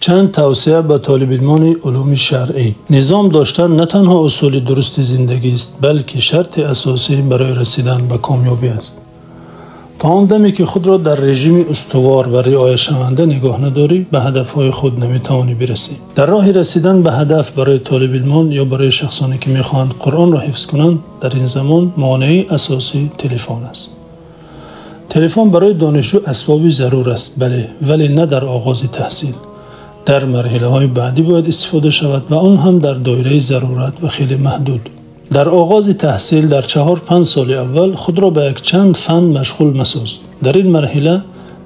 Чанд тавсия ба толибилмони улуми шаръӣ. Низом доштан на танҳо усули дурусти зиндагӣ аст, балки шарти асосӣ барои расидан ба комёбӣ аст. То он даме ки худро дар режими устувор ва риоятшаванда нигоҳ надорӣ, ба ҳадафҳои худ наметавонӣ бирасӣ. Дар роҳи расидан ба ҳадаф барои толибилмон ё барои шахсоне ки мехоҳанд Қуръонро ҳифз кунанд, дар ин замон монеи асосӣ телефон аст. Телефон барои донишҷӯ асбоби зарур аст, бале, вале на дар оғози таҳсил. Дар марҳилаҳои баъдӣ бояд истифода шавад ва он ҳам дар доираи зарурат ва хеле маҳдуд. Дар оғози таҳсил дар 4-5 соли аввал худро ба як чанд фан машғул масоз. Дар ин марҳила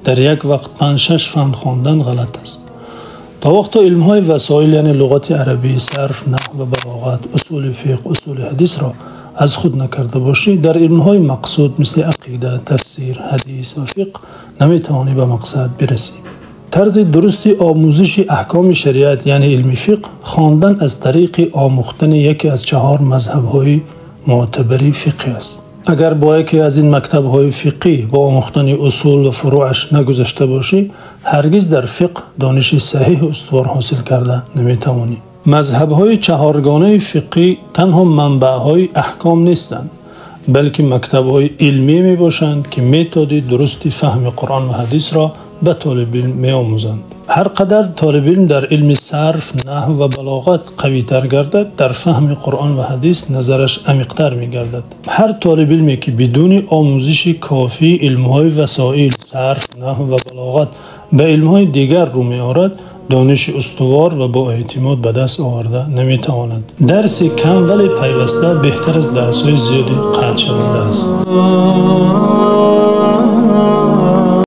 дар як вақт 5-6 фан хондан ғалат аст. То вақте илмҳои васоил, яъне луғати арабӣ, сарф, наҳв ва балоғат, усули фиқҳ, усули ҳадисро аз худ накарда бошӣ, дар илмҳои мақсуд мисли ақида, тафсир, ҳадис ва фиқҳ наметавонӣ ба мақсад бирасӣ. Тарзи дурусти омӯзиши аҳкоми шариат, яъне илми фиқҳ, хондан аз тариқи омӯхтани яке аз 4 мазҳабҳои мӯътабари фиқҳ аст. Агар бо яке аз ин мактабҳои фиқҳӣ бо омӯхтани усул ва фурӯъаш нагузашта бошӣ, ҳаргиз дар фиқҳ дониши саҳеҳ ва устувор ҳосил карда наметавонӣ. Мазҳабҳои чаҳоргонаи фиқҳӣ танҳо манбаъҳои аҳком нестанд, балки мактабҳои илмӣ мебошанд, ки методи дурусти фаҳми Қуръон ва ҳадисро ба толибилм меомӯзанд. Ҳар қадар толибилм дар илми сарф, наҳв ва балоғат қавитар гардад, дар фаҳми Қуръон ва ҳадис назараш амиқтар мегардад. Ҳар толибилме ки бидуни омӯзиши кофии илмҳои васоил, сарф, наҳв ва балоғат ба илмҳои дигар рӯ меорад, дониши устувор ва бо эътимод ба даст оварда наметавонад. Дарси кам вале пайваста беҳтар аз дарсҳои зиёди қатъшаванда аст.